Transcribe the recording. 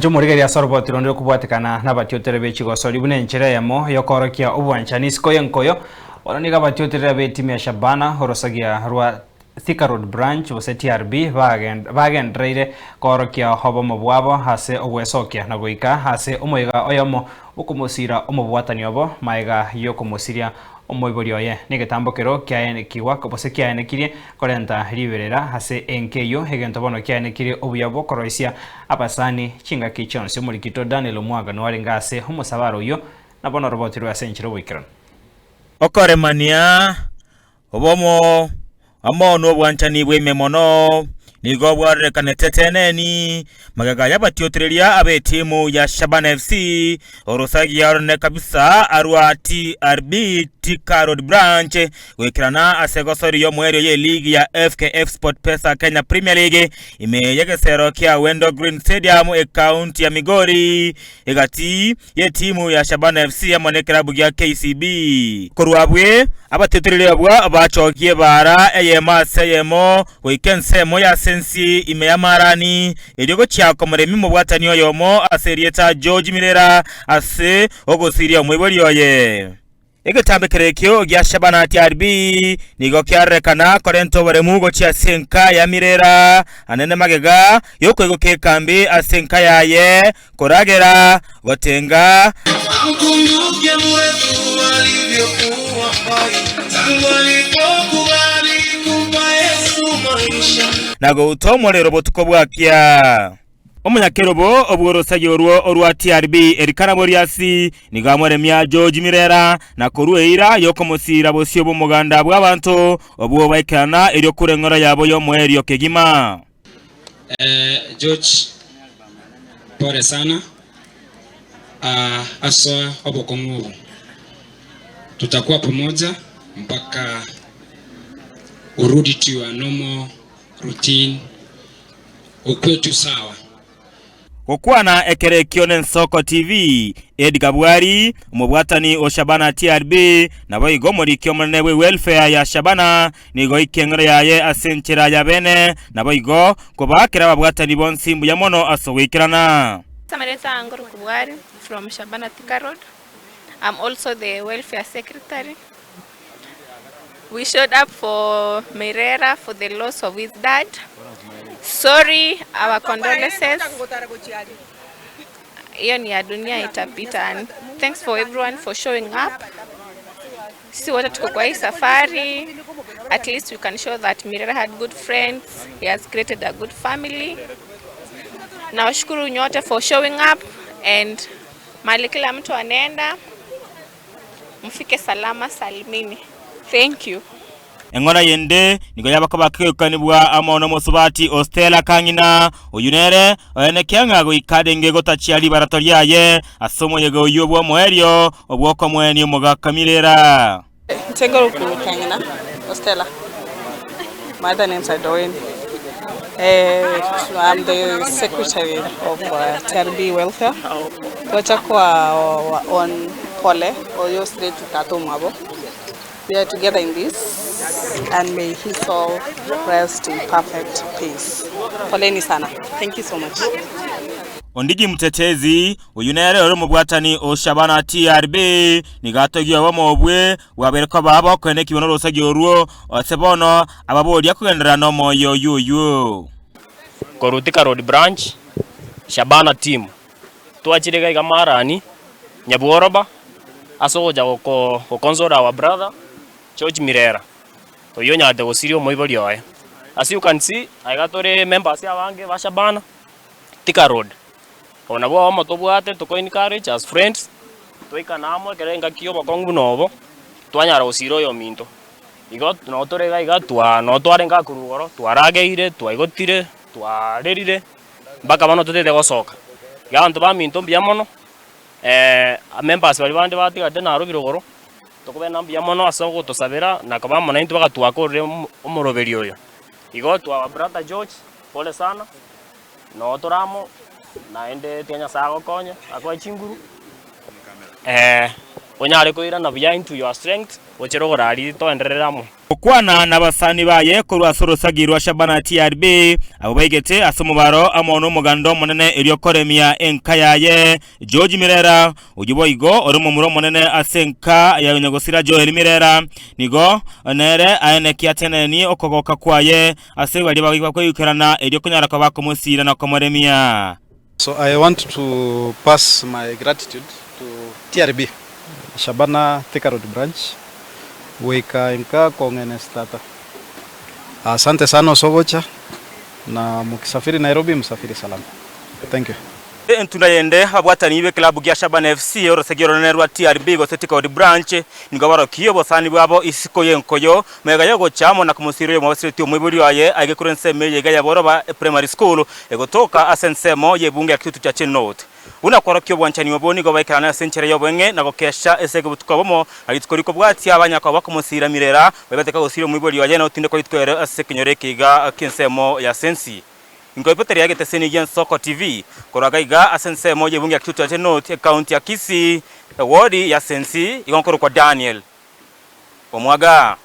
Inche omorigereria ase oroboti ronde rokobwatekana nabatiotere be chigosori buna enchera eyemo yokoorokia obwanchani isiko y'enkoyo. Bono nigo abatiotereri ab'etimu ya Shabana orosagia rwa Thika Road Branch gose TRB bagendereire koorokia obomo bwabo ase ogwesokia na goika ase omoyega oyomo bw'okomosiira omobwatani obo magega y'okomosiria omoibori oye negetambo kero kiaenekigwa gose kiaenekirie korenta riberera ase enka eyio, egento bono kiaenekirie obuya bw'okoroisia abasani chingaki chionsi. Omorikito Daniel Omwaga noarenge ase omosabara oyio, na bono orobotirwe ase enchera oboikeranu. Okoremania obomo amo nobwanchani bw'ime mono nigo bwarorekanete teneni magega y'abatiotereria ab'etimu ya Shabana FC orosagia oronene kabisa rwa TRB Thika Road Branch goikerana ase egosori y'omoerio y'eligi ya FKF SportPesa Kenya Premier League ime y'egesero kia Wendo Green Stadium ekaunti ya Migori egati y'etimu ya Shabana FC amo n'ekerabu gia KCB. Korwa abwe abatetereri abwo bachogie ebaara eyemo ase eyemo goika ensemo y'ase ense ime y'Amarani, erio gochia komoremia omobwatani oyomo ase erieta George Mirera ase ogosiria omoibori oye. Egetambe kerekio gia Shabana TRB nigo kiarorekana korenta oboremu gochia ase enka ya Mirera anene magega y'okoigoka ekambi ase enka yaye, koragera, gotenga, na gouta omorero botuko bwakia. Omonyakerobo bw'orosagia orwo orwa TRB Elikana Moriasi nigo amoremia George Mirera na korua eira y'okomosiira bosio bw'omoganda bw'abanto obwo baikerana erio kure eng'ora yabo y'omoerio kegima. George, pole sana ase obokong'u obo. Tutakuwa pamoja mpaka urudi to your normal routine okwe tu sawa. Gokwana ekero ekio n'Ensoko TV, Edgar Bwari, omobwatani o Shabana TRB, naboigo omoriki omonene bw'ewelfare ya Shabana, nigo oikia eng'ero yaye ase enchera ya bene, naboigo kobaakera ababwatani bonsi mbuya mono ase ogoikerana. Samareta Angorku Bwari from Shabana Thika Road. I'm also the welfare secretary. We showed up for Mirera for the loss of his dad. Sorry, our condolences. Hiyo ni ya dunia itapita. And thanks for everyone for showing up. Sisi wote tuko kwa hii safari. At least we can show that Mirera had good friends. He has created a good family. Nawashukuru nyote for showing up and mahali kila mtu anaenda mfike salama salimini. Thank you. Eng'ora yende nigo yabakoba kegoikanigwa amo nomosubati o Stella Kang'ina, oyio nere oenekia ng'a goika arenge gotachia ribarato riaye ase omoyega oyio bw'omoerio obw'okomoenia omogaka Mirera. Ntengo Kang'ina o Stella. My other names are Doreen. I'm the secretary of TRB Welfare. Gocha kwa on pole oyo straight tata omwabo. We are together in this and may his soul rest in perfect peace. Poleni sana. Thank you so much. Ondigi Mtetezi, oyio nere ore omobwatani o Shabana TRB, nigo atogia obomo obwe bwabeire koba abokoenekigwa norosagia orwo, ase bono ababoria kogenderera nomoyo oyio oyio. Korwa Thika Road Branch, Shabana Team, twachire iga iga Marani, Nyabworoba, ase ogocha goko goconsole our brother George Mirera, oyio onyarete gosiria omoibori oye. As you can see, aiga tore members abange ba Shabana, Thika Road. Obo nabwo obomo tobwate toko encourage as friends, twaikana amo ekero engaki ya obokong'u buna obo, twanyara gosira oyominto. Igo nabo tore iga iga twa nabo twarenge korwa igoro, twarageire, twaigotire, twarerire, mpaka bono totete gosoka. Iga abanto baminto mbuya mono, members baria bande batigarete Nairobi rogoro, tokobena mbuya mono ase ogotosabera na koba amo naintwe mpaka twakorire omo omoroberi oyo. Igo to our brother George, pole sana. Noo tore amo, naende tiga Nyasae agokonye, akoe chinguru, onyare koirana buya into your strength, gochera ogoraria toenderere amo. Gokwana nabasani baye korwa ase orosagi rwa Shabana TRB, abwo baigete ase omobaro amo nomoganda omonene erio koremia enka yaye George Mirera, oyio boigo ore omomura omonene ase enka ya nyagosira Joel Mirera, nigo nere aenekia atenenie okogoka kwaye ase baria bakoikerana erio konyara koba akomosiira na komoremia. So I want to pass my gratitude to TRB, Shabana Thika Road Branch, goika inka kong'enesi tata. Asante sana osogocha na mukisafiri Nairobi msafiri salama. Thank you. Entunda yende ababwatani b'eklabu gia Shabana FC orosegi oronene rwa TRB gose Thika Road Branch nigo barokie obosani bwabo isiko y'enkoyo magega y'ogocha amo na komosiira oyomobasireti omoibori oye aige korwa ensemo eye iga ya Boroba Primary School Egotoka ase ensemo y'ebungo ya Kitutu Chache North. Buna kworokia obwanchani obwo nigo baikerane ase enchera y'obweng'e na gokesha ase obotuko obomo, na rituko rikobwatia banyaka bakomosiira mirera, baibeteka gosiira omoibori oye na otindekwa rituko ero ase ekenyoro eke iga ki'ensemo ya Sensi. Inkoipoteria egeteseni gi'Ensoko TV korwa gaiga ase ensemo y'ebungo ya Kitutu Chache North, ecounty ya Kisii, ewodi ya Sensi, igo nkorokwa Daniel Omwaga.